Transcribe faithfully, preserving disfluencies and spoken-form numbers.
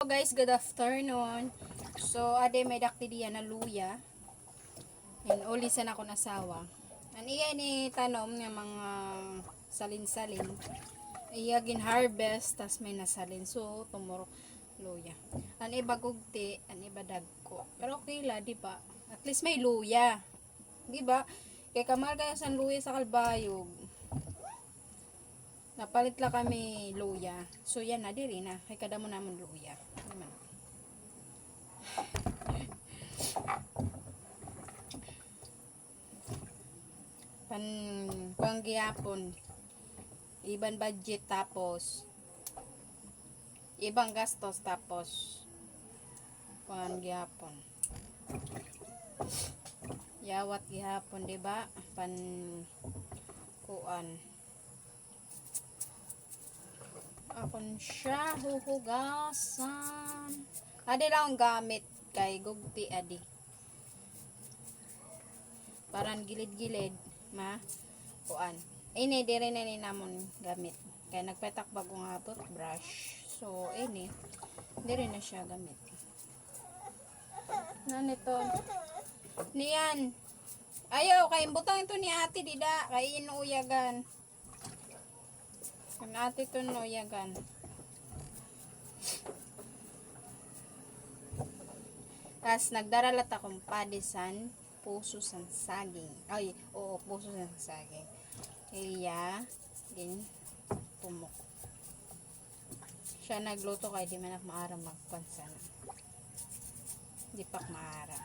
Hello guys, good afternoon. So, adi may dakti diya na luya. Yan, uli sa akon asawa. An iya ini tanom nga mga salin-salin. Iya gin-harvest, tas may nasalin. So, tumurok luya. An iba gugti, an iba dagko. Pero okay la, di ba? At least may luya. Di ba? Kay kamahal kay san luya sa Calbayog. Napalit la kami luya. So, yana, diri na. Kay kadamo namon luya. Ano man? Pan, kuan gihapon. Iban budget tapos, iban gastos tapos, kuan gihapon. Yawat gihapon, di ba? Pan, kuan. Akon siya huhugasan. Adi la an gamit kay gugti adi. Para an gilid-gilid, ma, kuan. Ini, diri na ini namon gamit. Kay nagpatak bag-o nga toothbrush. So, ini, diri na siya gamit. Naniton. Niyan. Ayaw, kay butang ito ni ate dida. Kay inuyagan. An ate ito nuyagan. Tas nagdara la ta kumpadi san puso san saging. Ay, oo, puso san saging. Iya, din pumok. Siya nagluto kay di man ak maaram magkuan sana. Di pa ak maaram.